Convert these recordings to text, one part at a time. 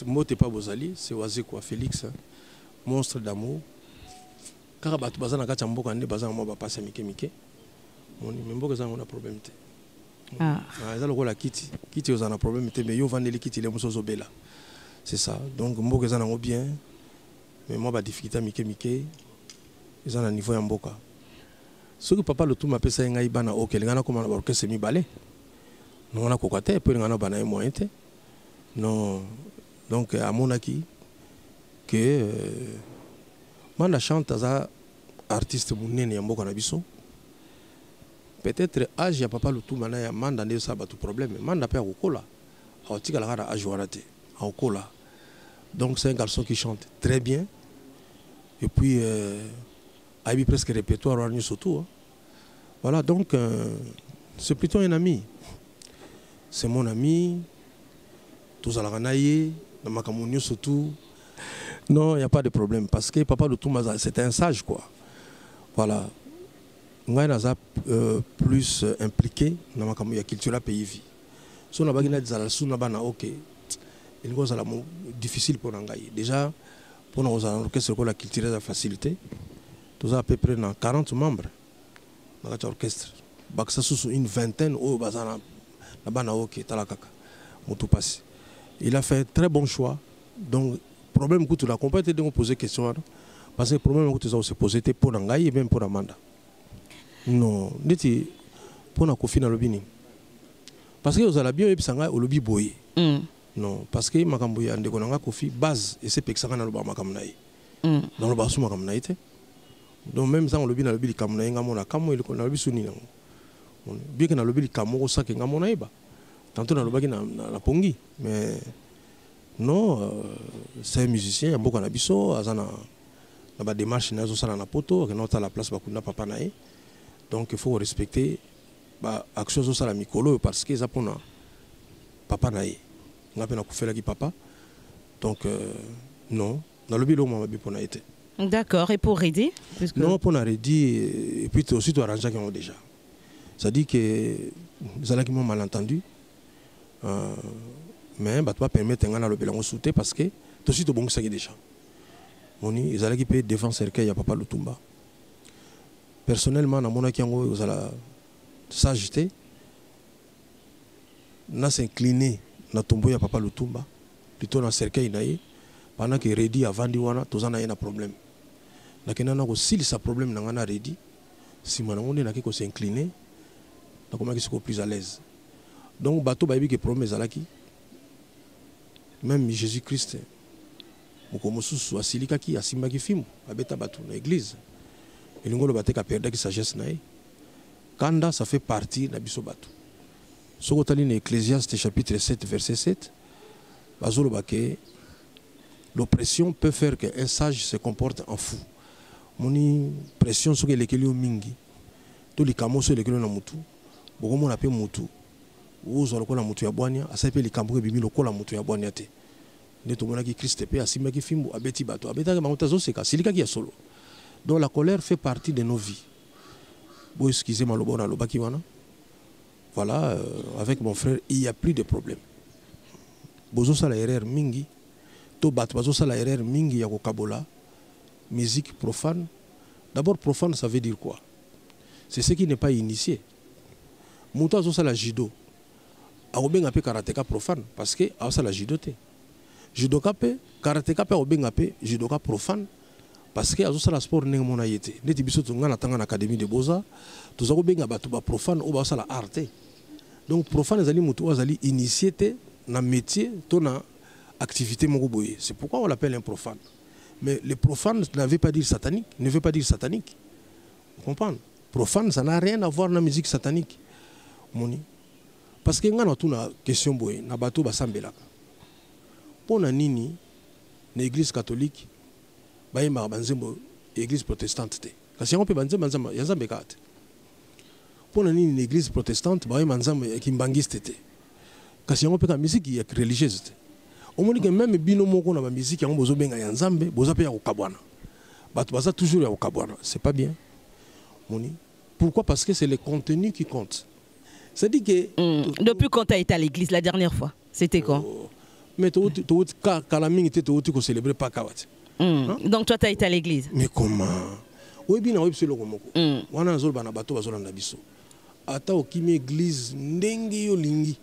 Mbote pa bozali, c'est Wazekwa Félix, hein, monstre d'amour. Kaka bato baza na kati ya mboka nde baza na mwa bapasi ya mike mike. Moni, mais mboka eza nango na problème te. Ah. Ah, eza lokola kiti, kiti ozala na problème te, mais yo ovandeli kiti le mosusu ozobela. C'est ça. Donc mboka eza nango bien, mais mwa badifficulté ya mike mike eza na niveau ya mboka. Soki papa Lutumba apesaki ngai bana okele, ngai nakóma na baorchestre mibale, nongo nakoka te mpo ngai na bana ye moyen te. Non, donc amonaki que Manda Chante aza artiste monene ya mboka na biso. Peut-être âge ya papa Lutumba na ya Manda nde esala bato problème. Manda mpe akokola, akotikala kaka na âge wana te, akokola. Donc c'est un garçon qui chante très bien et puis ayebi presque répertoire wana nyonso tout, hein. Voilà, donc c'est plutôt un ami, c'est mon ami, tozalaka na ye na makambo nyonso tout. Non, il y a pas de problème parce que papa Lutumba, c'est un sage, quoi. Voilà, ngai naza plus impliqué na makambo ya culture ya pays vie. So nabaki nazala su na bana, ok, elingi kozala difficile mpo na ngai déjà mpona kozala na orchestre lokola culture eza facilité. Toza à peu près na 40 membres na kati ya orchestre, bakisa susu une vingtaine oyo baza na bana. Ok, tala kaka motu pasi. Il a fait un très bon choix. Donc problème kutu na comprendre te ndenge poser question wana, parce que problème kutu eza kose poser te mpo na ngai et même mpo na Manda. Non, neti mpo na Kofi, nalobi nini? Parce que ozala bien, oyebisa ngai olobi boye. Non, parce que makambo ya ndeko na ngai Kofi, base esepekisaka naloba makambo na ye. Naloba su makambo na ye te. Donc même ntango olobi nalobi likambo na ye, ngai mona kamwe eloko nalobi su nini yango. Bien que nalobi likambo moko sake ngai mona yeba tantôt nalobaki na pongi, mais non, c'est un musicien ya mboka na biso, aza na badémarche na ye azosala na poto, akenda kotala place bakunda papa na ye. Donc il faut respecter baaction azosala mikolo oyo parce que eza mpona papa na ye. Nga mpe nakufelaki papa, donc non, nalobi eloko mabe mpona ye te. D'accord. Et pour Reddy puisque? Non, mpona Reddy, et puis aussi toarrangeaki yango déjà, c'est-à-dire que ezalaki mwa malentendu, mais bato bapermettre ngai nalobela yango su te parce que tosi tobongisaki déjà. Moni ezalaki mpe devant cercueil ya papa Lutumba. Personnellement, namonaki yango ezala sage te na s'incliner na tombeau ya papa Lutumba, plutôt na cercueil na ye, pendant que Redi avandi wana, toza na ye na problème. Nakenda na kosilisa problème na ngai na Redi, nsima nango nde naki kos'incliner, nakomaki sikoyo plus à l'aise. Donc bato bayebi ke problème ezalaki. Même Jésus Christ, mokolo mosusu asilikaki, asimbaki fimbu, abeta bato na église. Elingi oloba te kaperdaki sagesse na ye. Kanda, ça fait partie na biso bato. Soki otali na Ecclésiaste chapitre 7 verset 7, bazoloba ke l'oppression peut faire qu'un sage se comporte en fou. Moni pression soki elekeli yo mingi to likambo so elekeli yo na mutu, bokomona mpe mutu ozwa lokola mutu ya bwania asali mpe likambo ebimi lokola mutu ya bwania te. Nde tomonaki Christ mpe asimbaki fimbu, abeti bato, abetaki bango te, azoseka, asilikaki ya solo. Donc la colère fait partie de nos vies. Bo excuse maloba oyo nalobaki wana. Voilà, avec mon frère, il y a plus de problème. Bozosala erreur mingi to bato bazosala erreur mingi ya kokabola musique profane. D'abord, profane, ça veut dire quoi? C'est ce qui n'est pas initié. Moto azosala judo akobenga mpe karateka profane parce que azosala judo te. Judoka mpe, karateka mpe akobenga mpe judoka profane parce que azosala sport ndenge mona ye te. Neti biso to, ngai natanga na Académie de Beaux-Arts, toza kobenga bato baprofane oyo bazosala art te. Donc profane ezali moto oyo azali initié te na métier to na activité moko boye. C'est pourquoi on l'appelle un profane. Mais le profane ne veut pas dire satanique, ne veut pas dire satanique. Vous comprenez? Profane, ça n'a rien à voir na musique satanique. Moni, parce que ngai natuna question boye na bato basambelaka: mpo na nini na église catholique bayembaka banzembo église protestante te, kasi yango mpe banzembo ya Nzambe kaka te? Mpo na nini na église protestante bayemba nzambe ya kimbangiste te, kasi yango mpe ka musique ya religieuse te? Omoni ke même bino moko na bamiziki yango bozobenga ya Nzambe, boza mpe ya kokabwana. Bato baza toujours ya kokabwana, c'est pas bien. Moni pourquoi? Parce que c'est le contenu qui compte. C'est-à-dire que Depuis quand tu as été à l'église la dernière fois? C'était quand? Oh, Mais touti kala mingi te, touti kocélébrer Pâques awa te. Donc toi, tu as été à l'église? Mais comment? Oyebi, na oyebi so eloko moko wana nazoloba na bato bazolanda biso: ata okimi église ndenge yo olingi,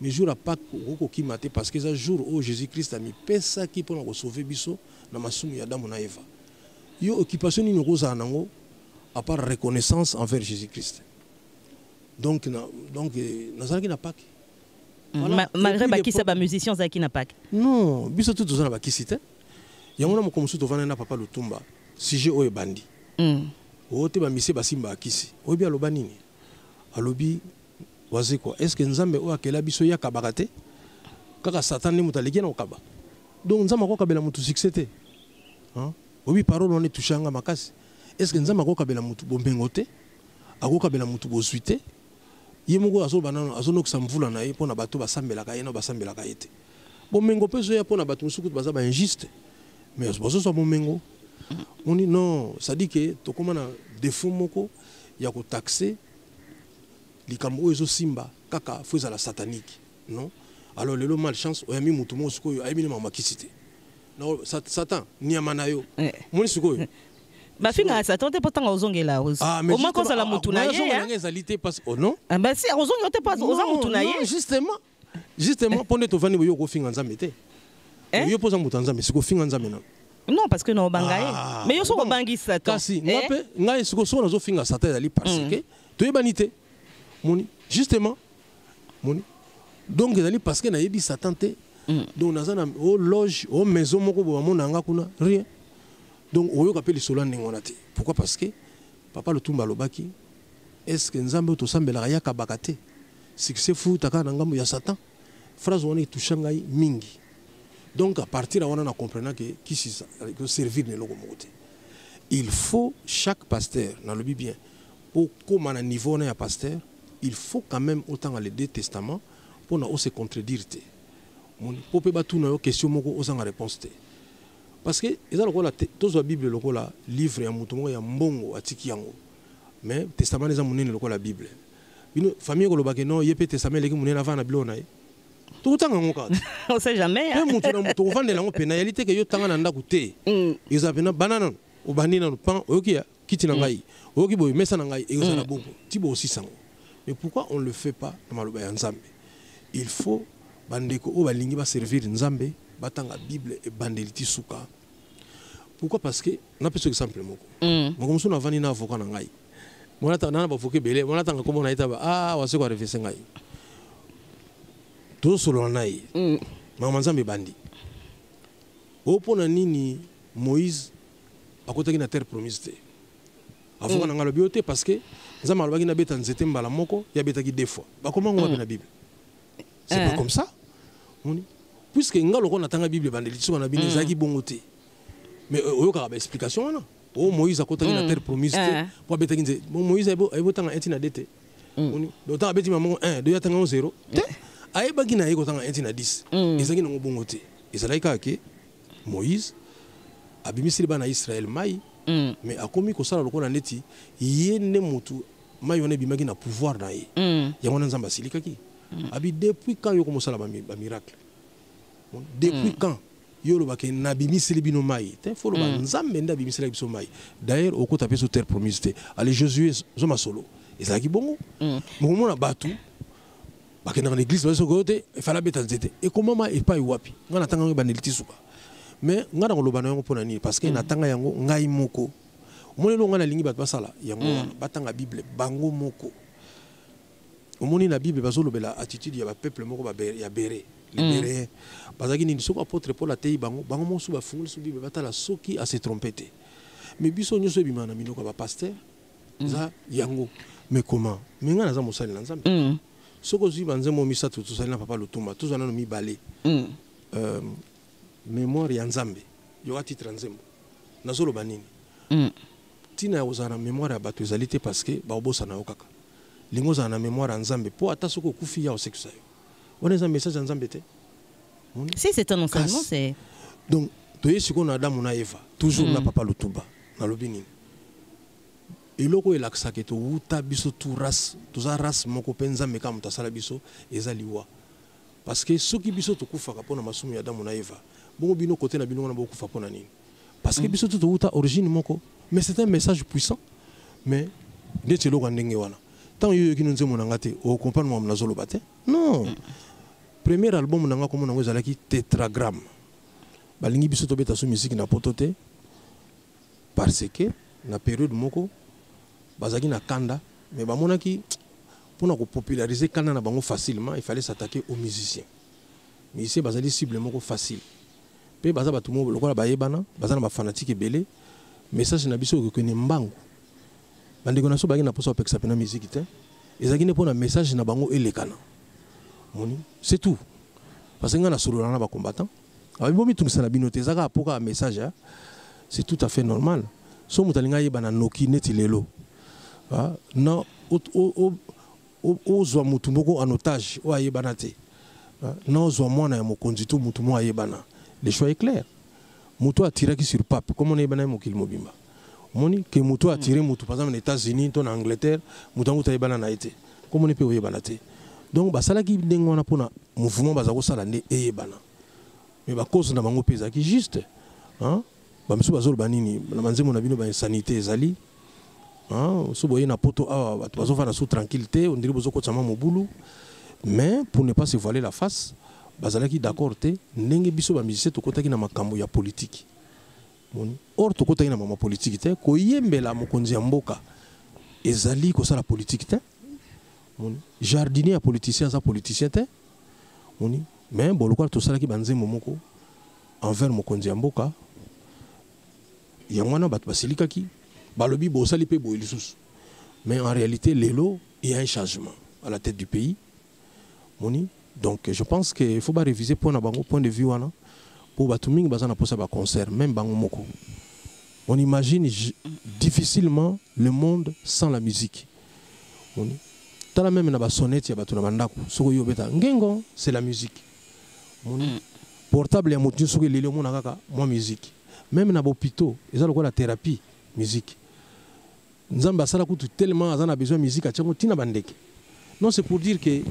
mais jour ya Pâques okoki kokima te, parce que eza jour oyo Jésus Christ amipesaki mpona kosauver biso na masumu ya Adamu na Eva. Yo, occupation nini okozala nango à part reconnaissance envers Jésus Christ? Donc, donc nazalaki na Pâques. Voilà. Malgré bakisi, bamusicien ozalaki na Pâques? Non, biso tu toza na bakisi te. Yango na mokolo mosusu tovandai na papa Lutumba, sujet oyo ebandi oyo te, bamisie basimba akisi. Oyebi aloba nini? Alobi: "Wazekwa, est ce que Nzambe oyo akela biso, ye akabaka te? Kaka Satan nde moto aleki na kokaba. Donc Nzambe akokabela motu succès te?" Hein? Oyebi, parole wana etouche yanga makasi. Est ce que Nzambe akokabela motu bomengo te? Akokabela motu bozwi te? Ye moko azoloba nano, azonokisa mvula na ye mpo na bato basambelaka ye na basambelaka ye te. Bomengo mpe ezoya mpo na bato mosusu kutu baza bainjuste, mais bazozwa bomengo. Oni non, c'est-à-dire que tokóma na défaut moko ya kotaxer likambo oyo ezosimba kaka fo ezala satanique. Non. Alors lelo, malchance, oyambi motu moko sikoyo ayebi ne makambo akisi te. Satan niama na yo. Omoni sikoyo? Bafingaka Satan te, mpo ntango ozongela, Ah, mais au moins kozala mutu na ye. Nanga ezali te parce, oh non. Ah, bah si, ozongela te mpo oza mutu na ye. Justement, mpo nde tovandi boye, okofinga Nzambe te. Yo mpo oza moto ya Nzambe, sikoyo ofinga Nzambe nano. Non, parce que na obanga ye, mais yo soki obangi Satan. Kasi nga mpe, ngai sikoyo, soki nazofinga Satan, ezali parce que toyebani te. Moni, justement, moni, donc ezali parce que nayebi Satan te. Donc naza na o loge, o maison moko boye, bamona yanga kuna, rien. Donc oyoka mpe lisolo ya ndenge wana te. Pourquoi? Parce que papa Lutumba alobaki: "Est ce que Nzambe oyo tosambelaka yakabaka te? Succès futa kaka na ngambo ya Satan." Phrase wana etoucha ngai mingi. Donc à partir ya wana, na comprenant que kisi servir na eloko moko te. Il faut chaque pasteur, nalobi bien, po kóma na niveau wana ya pasteur, il faut quand même otanga les deux testaments mpona ose contredire te. Moni, mpo mpe batuna yo question moko, ozanga réponse te, parce que eza lokola tozwa Bible lokola livre ya moto moko ya mbongo atiki yango, mais testament eza monene lokola Bible. Bino famille ekolobake non, ye mpe testament eleki monene, avant na biloko na ye, tokotanga yango kaka. On sait jamais. Mpe moto na moto kovandela yango pena yali te ke yo tanga na ndako te. Ezala pena bana nano, obandi nano pan, oyoki ya kiti na ngai, oyoki boye, mesa na ngai, ekozala bongo ti boosisa yango. Mais pourquoi on le fait pas na maloba ya Nzambe? Il faut bandeko oyo balingi baservir Nzambe batanga Bible ebandeli ti suka. Pourquoi? Parce que napesa exemple moko. Moko mosusu, navandi na avocat na ngai, na bavocat ebele, mona tanga kombo na ye taba, ah, waseko arefese ngai, tozosolola na ye. Makambo Nzambe ebandi oyo: mpo na nini Moïse akotaki na terre promise te? Avocat na ngai alobi yo te, parce que Nzambe alobaki nabeta nzete mbala moko, ye abetaki deux fois. Bakoma ngo wapi na Bible? C'est pas comme ça. Moni, puisque nga lokola natanga Bible ebandeli ti soka na bino, ezalaki bongo te. Mais oyokaka baexplication wana o Moïse akotaki na terre promise te po abetaki nzete. Bon, Moïse ayebi otanga 1 ti na 2 te. Moni, donc ntango abeti moko 1, 2, atanga ngo 0 te, ayebaki na ye kotanga 1 ti na 10. Ezalaki nango bongo te. Ezalaki kaka ke Moïse abimisili bana ya Israele mai, mais akomi kosala lokola neti ye nde motu mai wana ebimaki na pouvoir na ye. Yango wana Nzambe asilikaki, abi: "Depuis quand yo komosala bamiracle? Bon, depuis quand yo olobaki nabimiseli bino mai te? Fo oloba Nzambe nde abimiselaki biso mai. D'ailleurs okota mpe so terre promise te. Ale, Josué, zoma solo." Ezalaki bongo. Mokomona bato bakendaka na église, basoki oyo te, efala abeta nzete, ekomama epai wapi? Ngai natanga yango ebandeli ti suka. Mais ngai na koloba na yango mpo na nini? Parce que natanga yango ngai moko. Omoni, eloko ngai nalingi bato basala yango wana, batanga Bible bango moko. Omoni, na Bible bazolobela attitude ya bapeuple moko ya Bere, les Béréens. Bazalaki nini? Soki apôtre Paul ateyi bango, bango mosusu bafungoli so Bible, batala soki ase trompe te. Mais biso nyonso ebimaka na minoko ya bapaster eza yango. Mais comment? Mais ngai naza mosali na Nzambe. Soki ozwi banzembo misato tosali na papa Lutumba, tozwa nano mibale. Mémoire ya Nzambe, yoka titre ya nzembo, nazoloba nini? Ntina ya kozala na mémoire ya bato ezali te, parce que bakobosana yo kaka. Lingi ozala na mémoire ya Nzambe, mpo ata soki okufi, ya osekisa yo. Wana eza message ya Nzambe te? Moni? Si c'est un enseignement, c'est. Donc toye sikoyo na Adamu na Eva, toujours na papa Lutumba. Nalobi nini? Eloko oyo elakisaka ete owuta biso tu race, toza race moko mpe Nzambe kaka moto asala biso, eza liwa. Parce que soki biso tokufaka mpona masumu ya Adamu na Eva, bongo bino kote na bino wana bokufa mpona nini? Parce que biso to touta origine moko. Mais c'est un message puissant. Mais neti eloko ya ndenge wana, ntango yo oyoki no nzembo na nga te, okocomprendre makambo nazoloba te. Non, premier album na nga, komona yango ezalaki Tétragramme. Balingi biso tobeta so musique na poto te, parce que na période moko bazalaki na kanda, mais bamonaki mpona kopopulariser kanda na bango facilement, il fallait s'attaquer aux musiciens. Musicien bazali cible moko facile, mpe baza bato moko lokola bayebana, baza na bafanatiques ebele. Message na biso ekokende mbangu. Bandeko na biso bazalaki na mposa bapekisa mpena musique te, ezalaki nde mpona message na bango elekana. Moni, c'est tout. Parce que ngai nasolola na bacombattant, abi bomitungisa na bino te, eza kaka mpo kaka message, hein. C'est tout à fait normal. So moto alingi ayeba na noki neti lelo, ah, na ozwa motu moko en otage oyo ayebana te, ah, na ozwa mwana ya mokonzi to motu moko ayebana, le choix est clair. Moto atiraki sur pape, comme on ayebana ye mokili mobimba, omoni ke moto atire motu, par exemple na États-Unis to na Angleterre, moto yango tayebana na ye te, komoni mpe oyebana te. Donc basalaki ndenge wana mpona mouvement baza kosala nde eyebana. Mais bacause na bango mpe ezalaki juste, hein? Bamisusu bazoloba nini na banzembo na bino? Bainsanité ezali, hein? So boye na poto awa, bato bazofanda su tranquille te, ondiri bozokotisa mwa mobulu. Mais pour ne pas se voiler la face, bazalaki d'accord te ndenge biso bamusicien tokotaki na makambo ya politike. Moni, or tokotaki na makambo ya politike te. Koyembela mokonzi ya mboka ezali kosala politike te. Moni, jardinier ya politicien aza politicien te. Moni, mais bon, lokola tosalaki banzembo moko envers mokonzi ya mboka, yango wana bato basilikaki, balobi bosali mpe boye lisusu. Mais en réalité, lelo il y a un changement à la tête du pays. Moni, donc je pense que il faut ba réviser point na bango, point de vue wana, po bato mingi baza na posa ba concert, même bango moko. On imagine difficilement le monde sans la musique. Moni, tala même na basonnette ya bato na bandako, soki oyo obeta ngengo, c'est la musique. Moni, portable ya moto nyonso, soki eleli, omona kaka mwa musique. Même na bopito eza lokola thérapie, musique. Nzambe asala kutu tellement aza na besoin ya musique, atiango ntina bandeke. Non, c'est pour dire que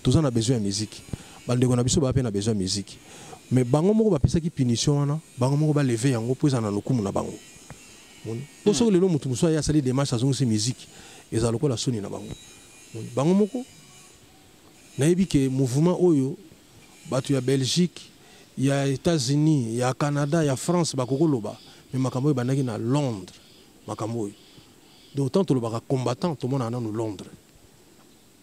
toza na besoin ya musique, bandeko na biso baa mpe na besoin ya musique. Mais bango moko bapesaki punition wana, bango moko balever yango mpo eza na lokumu na bango. Moni, mpo soki lelo motu mosusu aye asali démarche, azongisi musique, eza lokola soni na bango. Moni, bango moko nayebi ke mouvement oyo, bato ya Belgique, ya États-Unis, ya Canada, ya France bakokoloba, mais makambo oyo ebandaki na Londres. Makambo oyo, donc tant tolobaka combattant, tomonaka nanu Londres.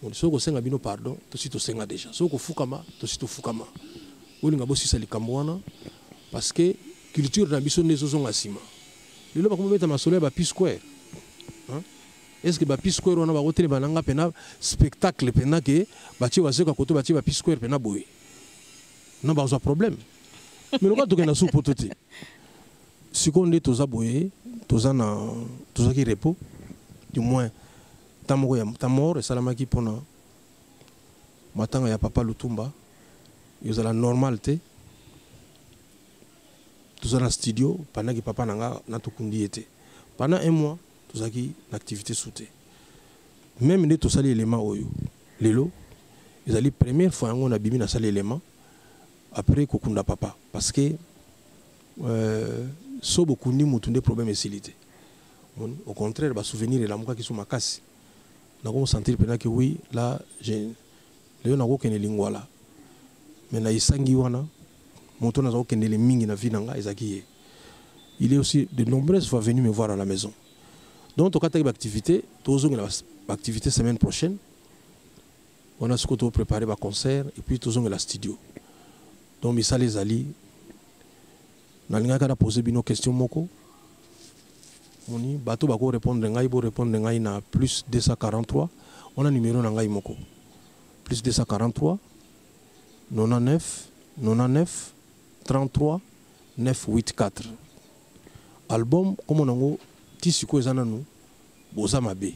Bon, soki kosenga bino pardon, tosi tosenga déjà. Soki kofukama, tosi tofukama. Olinga bosisa likambo wana, parce que culture na biso nde ezozonga nsima. Lelo bakomobeta masolo ya ba P-Square, hein? Est ce que ba P-Square wana bakotelema na nga mpena spectacle mpena ke batie Wazekwa koto, batie ba P-Square mpena boye? Non, bazwa problème. Mais lokola tokenda su poto te, sikoyo nde toza boye, toza na tozwaki repos, du moins temps moko ya temps mort esalamaki mpona matanga ya papa Lutumba. Ezala normal te toza na studio pendant que papa na nga na tokundi ye te. Pendant un mois tozalaki na activité su te. Même nde tosali élément oyo lelo, ezali première fois yango nabimi nasali élément après kokunda papa, parce que so bokundi mutu nde problème esili te. Au contraire, basouvenir elamukaki so makasi, nakomosentir mpena ke oui, là lelo nakokende Lingwala, mais na esangi wana moto naza kokendele mingi na vie na nga ezalaki ye. Il est aussi de nombreuses fois venu me voir à la maison. Donc tokataki baactivité, tozongela baactivité semaine prochaine wana. Sikoyo topréparé baconcert et puis tozongela studio. Donc misala ezali. Nalingaka na pose bino question moko. Moni, bato bakorépondre ngai, borépondre ngai na plus 243 wana, numéro na ngai moko, plus 243 99 99 33 984. Album kombo nango ti sikoyo eza nanu Boza mabe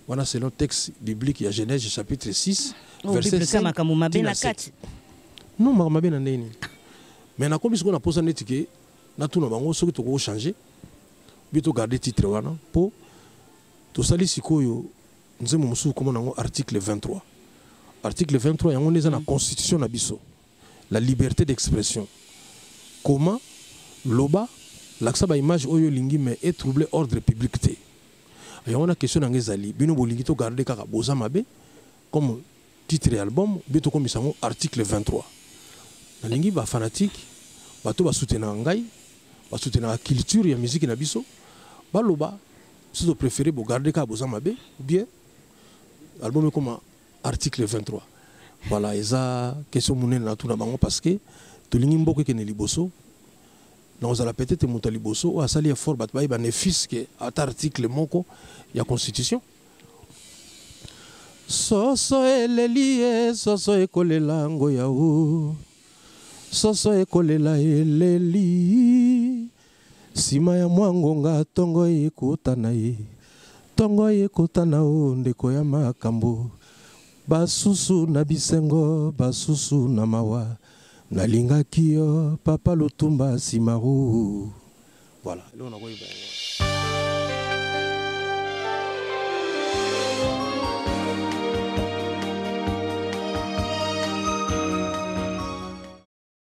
wana, selon texte biblique ya Genèse chapitre 6 verset 5. Makambo mabe na kati? Non, makambo mabe na ndenge nini? Mais nakomi sikoyo na posa neti ke natuna bango soki tokochange bi togarde titre wana, mpo tosali sikoyo nzembo mosusu kombo nango Article 23. Article 23 yango nde eza na constitution na biso, la liberté d'expression. Comment loba, lakisa baimage oyo olingi, mais etrouble ordre public te. Yango wana question na ngai ezali: bino bolingi togarde kaka Boza Mabe comme titre ya album, bien tokomisa yango article 23? Nalingi bafanatike, bato basoutenaka ngai, basoutenaka culture ya musique na biso, baloba biso topréféré bogarde kaka Boza Mabe ou bien album ekoma article 23. Voilà, eza question monene na tuna bango, parce que tolingi mboka ekende liboso. Nakozala peut-être moto ya liboso oyo asali effort bato bayeba ne fût-ce que ata article moko ya constitution. Soso eleli ye, soso ekolela ngo yao, soso ekolela eleli. Nsima ya mwa ngonga, ntongo ekutana ye, ntongo ekutana o ndeko ya makambo. Basusu na bisengo, basusu na mawa. Nalingaki yo, papa Lutumba Simaro. Voilà, eloko nakoyeba yango.